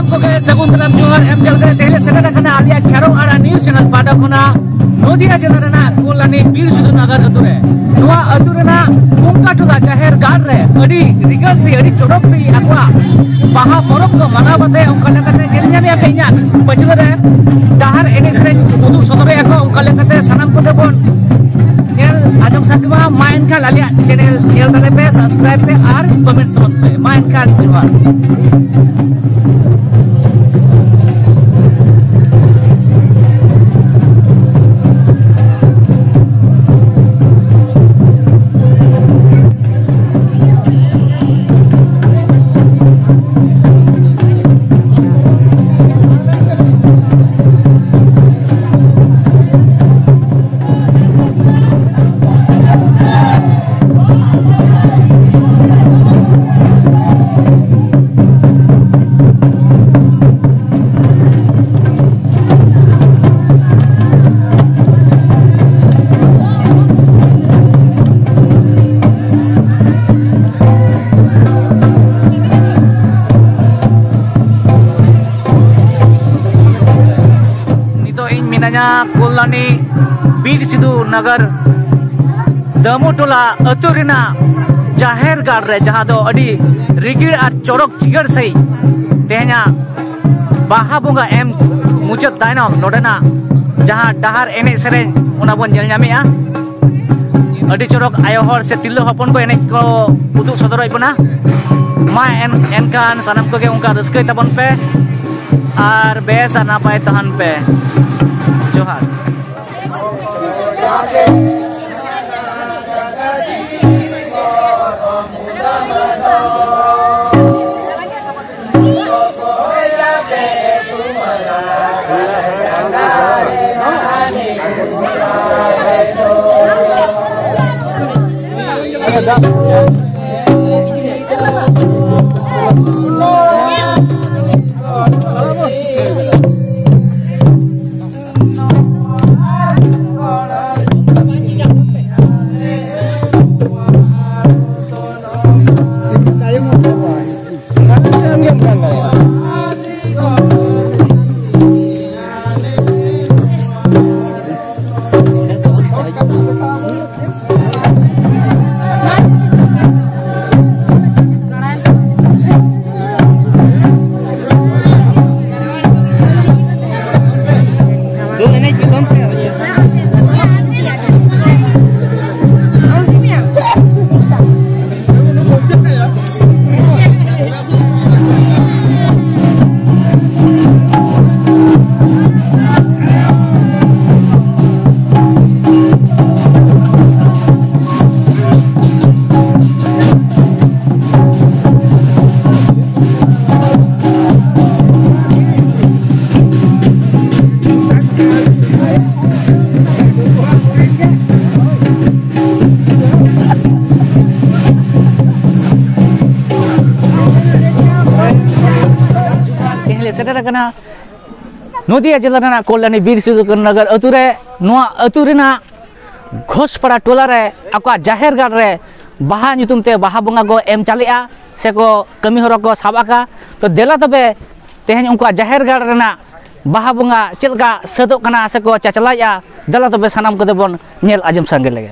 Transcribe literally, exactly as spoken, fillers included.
ᱠᱚᱜᱮ ᱥᱟᱹᱜᱩᱱ ᱫᱟᱨᱟᱢ ᱡᱚᱦᱟᱨ ᱮᱢ ᱪᱟᱞ ᱠᱟᱛᱮ ᱛᱮᱦᱮᱧ ᱞᱮ ᱥᱮᱴᱮᱨ ᱟᱠᱟᱱᱟ ᱟᱞᱮᱭᱟᱜ ᱠᱷᱮᱨᱚ ᱟᱲᱟ ᱱᱤᱭᱩᱡᱽ ᱪᱮᱱᱮᱞ ᱯᱟᱦᱴᱟ ᱠᱷᱚᱱᱟᱜ ᱱᱚᱫᱤᱭᱟ ᱡᱮᱞᱟ ᱨᱮᱱᱟᱜ ᱠᱚᱞᱞᱟᱱᱤ ᱵᱤᱨ ᱥᱤᱫᱷᱩ ᱱᱟᱜᱟᱨ ᱟᱹᱛᱩ ᱨᱮ᱾ ᱱᱚᱣᱟ ᱟᱹᱛᱩ ᱨᱮᱱᱟᱜ ᱠᱚᱝᱠᱟ ᱴᱚᱞᱟ ᱡᱟᱦᱮᱨ ᱜᱟᱲ ᱨᱮ ᱟᱹᱰᱤ ᱨᱤᱜᱟᱹᱞ ᱥᱮ ᱟᱹᱰᱤ ᱪᱚᱨᱚᱠ ᱥᱮ ᱟᱠᱚᱣᱟᱜ ᱵᱟᱦᱟ ᱯᱚᱨᱚᱵᱽ ᱠᱚ ᱢᱟᱱᱟᱣ ᱠᱟᱛᱮ ᱚᱱᱠᱟ ᱞᱮᱠᱟᱛᱮ ᱧᱮᱞ ᱧᱟᱢᱮᱫᱼᱟ ᱯᱮ ᱤᱧᱟᱹᱜ ᱯᱟᱹᱪᱷᱞᱟᱹ ᱨᱮ ᱰᱟᱦᱟᱨ ᱮᱱᱮᱡ ᱥᱮᱨᱮᱧ ᱩᱫᱩᱜ ᱥᱚᱫᱚᱨᱮᱫᱼᱟ ᱠᱚ᱾ ᱚᱱᱠᱟ ᱞᱮᱠᱟᱛᱮ ᱥᱟᱱᱟᱢ ᱠᱚᱛᱮ ᱵᱚᱱ ᱧᱮᱞ ᱟᱸᱡᱚᱢ ᱥᱟᱹᱛ ᱢᱟ᱾ ᱢᱟ ᱮᱱᱠᱷᱟᱱ ᱟᱞᱮᱭᱟᱜ ᱪᱮᱱᱮᱞ ᱧᱮᱞ ᱛᱟᱞᱮ ᱯᱮ, ᱥᱟᱵᱥᱠᱨᱟᱭᱤᱵ ᱯᱮ ᱟᱨ ᱠᱚᱢᱮᱱᱴ ᱛᱟᱵᱚᱱ ᱯᱮ᱾ ᱢᱟ ᱮᱱᱠᱷᱟᱱ ᱡᱚᱦᱟᱨ᱾ ᱱᱤᱛᱚᱜ ᱤᱧ ᱢᱤᱱᱟᱹᱧᱟ ᱠᱚᱞᱞᱟᱱᱤ ᱵᱤᱨ ᱥᱤᱫᱷᱩ ᱱᱟᱜᱟᱨ ᱫᱟᱹᱢᱩ ᱴᱚᱞᱟ ᱟᱹᱛᱩ ᱨᱮᱱᱟᱜ ᱡᱟᱦᱮᱨ ᱜᱟᱲ ᱨᱮ, ᱡᱟᱦᱟᱸ ᱫᱚ ᱟᱹᱰᱤ ᱨᱤᱜᱤᱲ ᱟᱨ ᱪᱚᱨᱚᱠ ᱪᱤᱜᱟᱹᱲ ᱥᱟᱺᱦᱤᱡ ᱛᱮᱦᱮᱧᱟᱜ ᱵᱟᱦᱟ ᱵᱚᱸᱜᱟ ᱮᱢ ᱢᱩᱪᱟᱹᱫ ᱛᱟᱭᱱᱚᱢ ᱱᱚᱰᱮᱱᱟᱜ ᱡᱟᱦᱟᱸ ᱰᱟᱦᱟᱨ ᱮᱱᱮᱡ ᱥᱮᱨᱮᱧ, ᱚᱱᱟ ᱵᱚᱱ ᱧᱮᱞ ᱧᱟᱢᱮᱜᱼᱟ᱾ ᱟᱹᱰᱤ ᱪᱚᱨᱚᱠ ᱟᱭᱳ ᱦᱚᱲ ᱥᱮ ᱛᱤᱨᱞᱟᱹ ᱦᱚᱯᱚᱱ ᱠᱚ ᱮᱱᱮᱡ ᱠᱚ ᱩᱫᱩᱜ ᱥᱚᱫᱚᱨᱮᱫ ᱵᱚᱱᱟ᱾ ᱢᱟ ᱮᱱ-, ᱮᱱᱠᱷᱟᱱ ᱥᱟᱱᱟᱢ ᱠᱚᱜᱮ ᱚᱱᱠᱟ ᱨᱟᱹᱥᱠᱟᱹᱭ ᱛᱟᱵᱚᱱ ᱯᱮ ᱟᱨ ᱵᱮᱥ ᱟᱨ ᱱᱟᱯᱟᱭ ᱛᱟᱦᱮᱱ ᱯᱮ᱾ ᱡᱚᱦᱟᱨ᱾ ᱥᱮᱴᱮᱨ ᱟᱠᱟᱱᱟ ᱱᱚᱫᱤᱭᱟ ᱡᱮᱞᱟ ᱨᱮᱱᱟᱜ ᱠᱚᱞᱭᱟᱱᱤ ᱵᱤᱨ ᱥᱤᱫᱩ ᱠᱟᱹᱱᱩ ᱱᱚᱜᱚᱨ ᱟᱹᱛᱩ ᱨᱮ᱾ ᱱᱚᱣᱟ ᱟᱹᱛᱩ ᱨᱮᱱᱟᱜ ᱜᱷᱳᱥᱯᱟᱲᱟ ᱴᱚᱞᱟ ᱨᱮ ᱟᱠᱚᱣᱟᱜ ᱡᱟᱦᱮᱨ ᱜᱟᱲ ᱨᱮ ᱵᱟᱦᱟ ᱧᱩᱛᱩᱢ ᱛᱮ ᱵᱟᱦᱟ ᱵᱚᱸᱜᱟ ᱠᱚ ᱮᱢ ᱪᱟᱞᱮᱜᱼᱟ ᱥᱮ ᱠᱚ ᱠᱟᱹᱢᱤ ᱦᱚᱨᱟ ᱠᱚ ᱥᱟᱵ ᱟᱠᱟᱫᱼᱟ᱾ ᱛᱚ ᱫᱮᱞᱟ ᱛᱚᱵᱮ ᱛᱮᱦᱮᱧ ᱩᱱᱠᱩᱣᱟᱜ ᱡᱟᱦᱮᱨ ᱜᱟᱲ ᱨᱮᱱᱟᱜ ᱵᱟᱦᱟ ᱵᱚᱸᱜᱟ ᱪᱮᱫ ᱞᱮᱠᱟ ᱥᱟᱹᱛᱚᱜ ᱠᱟᱱᱟ ᱥᱮ ᱠᱚ ᱪᱟᱪᱞᱟᱭᱮᱜᱼᱟ, ᱫᱮᱞᱟ ᱛᱚᱵᱮ ᱥᱟᱱᱟᱢ ᱠᱚᱛᱮ ᱵᱚᱱ ᱧᱮᱞ ᱟᱸᱡᱚᱢ ᱥᱟᱸᱜᱮ ᱞᱮᱜᱮ᱾